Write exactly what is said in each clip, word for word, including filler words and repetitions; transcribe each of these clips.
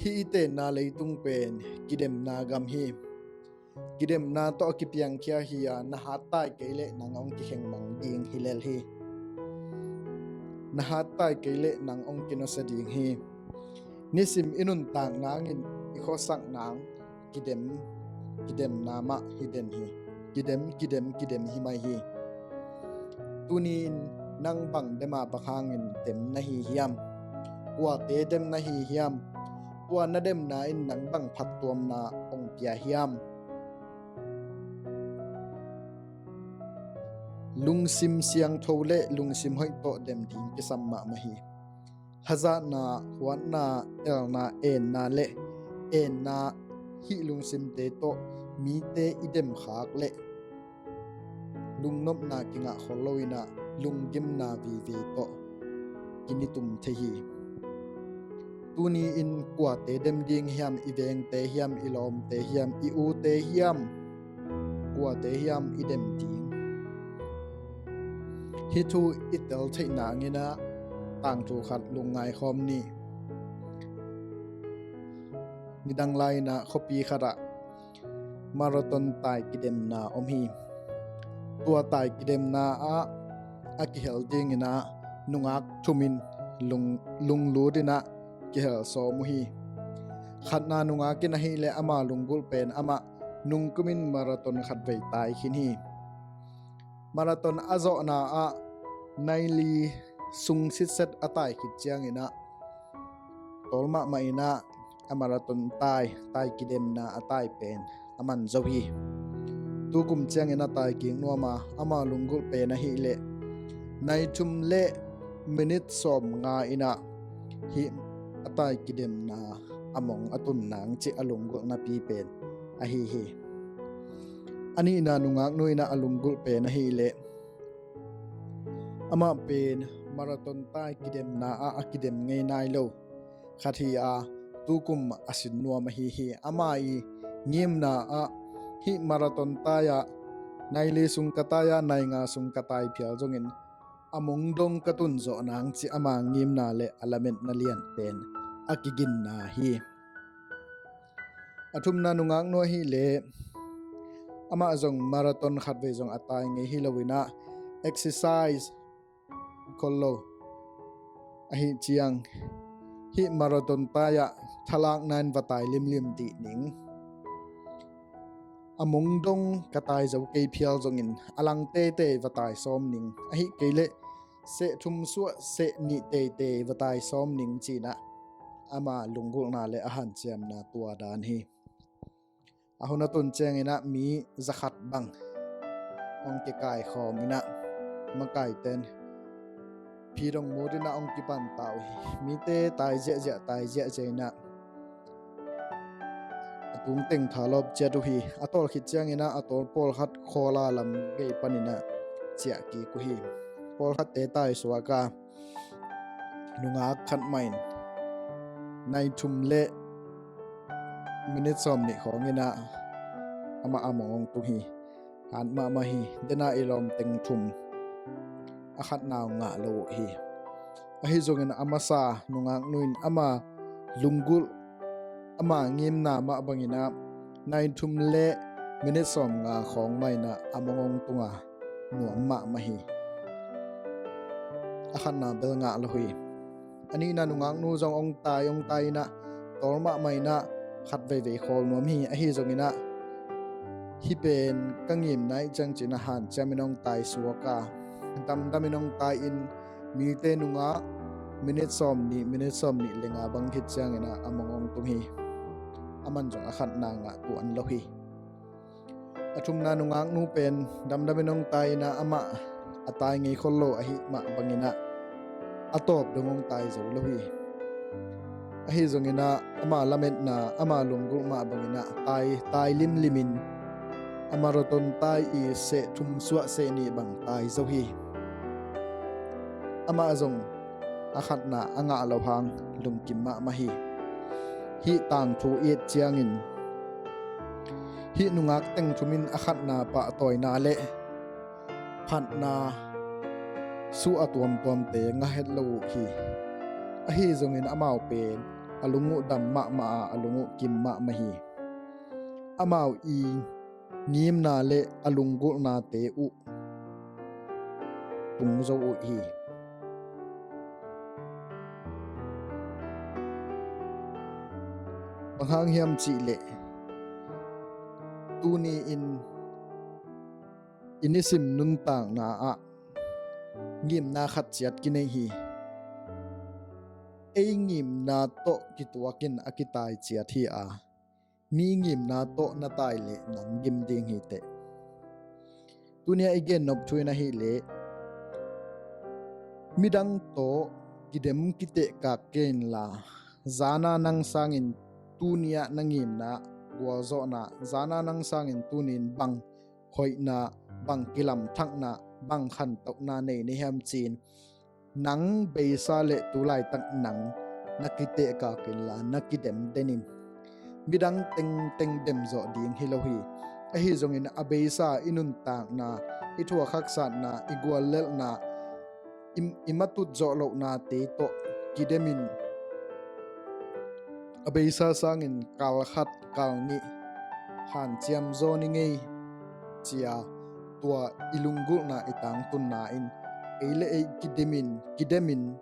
Hih i tenna leitung pen kidemna gam hi. Kidemna tawh a kipiangkhia hi a, na hattai kei leh nang hong kikhengmang ding hi lel hi. Na hattai kei leh nang hong kinusia ding hi. Nisim i nuntak nangin i khuasak nang kidem, kidemna mah hi den hi. Kidem, kidem, kidem hi mai hi. Tuni-in nang bang dem a bang hangin dem na hi hiam? Kuate dem na hi hiam? Kua na demna in nang bang phattuamna hong pia hiam? Lungsim siangtho le lungsim hoih tawh dem ding kisam mahmah hi. Hazatna, huatna, elna, enna le enna, hih lungsimte tawh mite i demkhak leh lungnopna kingah khol lo in ah, lunggimna vive tawh kinitum thei hi. Tuni-in kuate dem ding hiam? I vengte hiam? I lawmte hiam? I ute hiam? Kuate hiam i dem ding? Hih thu i tel theih nangin ah tangthu khat lungngai khawm ni. Nidang lai-in ah khuapi khatah marathon tai kidemna om hi. Tua tai kidemna ah a kihel dingin ah nungak thum in lung, lunglut in ah kihel sawm uh hi. Khatna nungak in ahih leh ama lunggulh pen amah nungkumin marathon khatvei tai khin hi. Marathon a zawhna ah nai li sung sitset a tai khit ciangin ah tawl mahmah in ah a marathon tai, tai kidemna a tai pen a man zo hi. Tukum ciangin a tai kik nuam a, ama lunggulh pen ahih leh nai thum le minit sawmnga in ah hih a tai kidemna a mong a tun nang cih a lunggulhnapi pen ahi hi. A nihna nungaknu in ah a lunggulh pen ahih leh amah pen marathon tai kidemna ah a kidem ngei nai lo khat hi a, tukum a sin nuam ahi hi. Ama i ngimna ah hih marathon tai ah nai li sung ka tai a, nai nga sung ka tai phial zongin a mong dong ka tun zawh nang cih ama ngimna le a lametna lian pen a kiginna hi. A thumna nungaknu ahih leh amah zong marathon khatvei zong a tai ngei hi lo in ah exercise khol lo. Ahih ciang hih marathon tai ah thalakna in va tai limlim dih ning. A mong dong ka tai zo kei phial zongin a lang teitei va tai sawm ning. Ahih kei leh seh thum suah seh nih teitei va tai sawm ning ci-in ah ama lunggulhna le a hanciamna tua dan hi. A hun a tun ciangin ah mi zakhat bang hong kikaikhawm in ah makaite'n phit hong mut in ah hong kipan ta uh hi. Mite tai ziahziah, tai ziahziah in ah a tung teng thalawp ciat uh hi. A tawl khit ciangin ah a tawl pawlkhat khawl a lam gei panin ah ciah kik uh hi. Pawlkhatte tai suak a, nungak khat mah in nai thum le minit sawmnih khawng in ah amah a mong hong tung hi. Hat mahmah hi. Den a i lawm teng thum a khatna hong ngah lo uh hi. Ahi zongin a masa nungaknu in ama lunggulh, ama ngimna mah bangin ah nai thum le minit sawmnga khawng mah in ah a mong hong tung a, nuam mahmah hi. A khatna bel ngah lo hi. A nihna nungaknu zong hong tai, hong tai in ah tawl mahmah in ah khat veivei khawl nuam hi. Ahi zongin ah hih pen ka ngimna ahih ciang ci-in ah hanciamin hong tai suak a, damdamin hong tai in mite nungah minit sawmnih, minit sawmnih le nga bang khit ciangin ah a mong hong tung hi. Aman zong a khatna ngah tuan lo hi. A thumna nungaknu pen damdamin hong tai in ah amah a tai ngei khol lo ahih mah bangin ah a tawp dong hong tai zo lo hi. Ahi zongin ah ama lametna, ama lunggulh mah bangin ah tai, tai limlimin a marathon tai i seh thum suah seh nih bang tai zo hi. Amah zong a khatna a ngah lo hang lungkim mahmah hi. Hih tangthu i et ciangin hih nungak teng thum in a khatna pahtawina le phatna suh a tuamtuamte ngah het lo uh hi. Ahi zongin amau pen a lung uh dam mahmah a, a lung uh kim mahmah hi. Amau i ngimna le a lunggulhnate uh tung zo uh hi. Bang hang hiam cihleh, tuni-in i nisim nuntakna ah ngimna khat ciat kinei hi. Ei ngimna tawh kituakin a kitai ciat hi a, mi ngimna tawh na tai leh nang gim ding hi teh. Tuni-a i gennop thu in ahih leh, midang tawh kidem kitehkak kei inla, zana nang sangin tuni-a na ngimna gualzawhna, zana nang sangin tuni-in bang hoihna, bang kilamthakna, bang khantohna nei na hiam ci-in, nang beisa le tu laitak nang na kitehkak inla, na kidem den in. Midang tengteng demzawh ding hi lo hi. Ahi zongin a beisa i nuntakna, i thuak haksatna, i guallelhna, i, i matut zawh lohnate tawh kidemin, a beisa sangin kal khat, kal nih hanciam zaw ni ngei, ci-a tua i lunggulhna i tangtunna in ei le ei kidemin, kidemin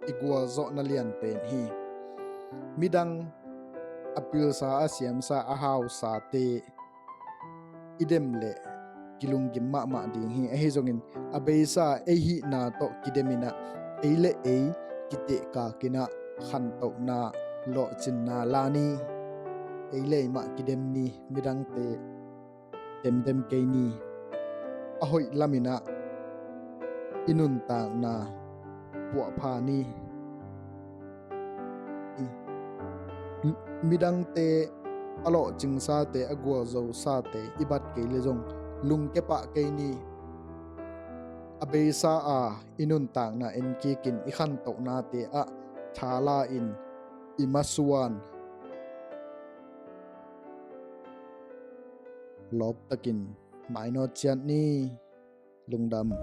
i gualzawhna lianpen hi. Midang a pilsa, a siamsa, a hausate i dem leh kilunggim mahmah ding hi. Ahi zongin a beisa ei hihna tawh kidemin ah, ei le ei kitehkak in ah, khantohna, lawhcinna la ni. Ei le ei mah kidem ni, midangte demdem kei ni. A hoih lamin ah i nuntakna puahpha ni. Midangte a lawhcingsate, a gualzosate i bat kei le zong lungke pah kei ni. A beisa a i nuntakna enkikin i khantohnate ah thala-in i masuan lawptakin mainawt ciat ni. Lungdam.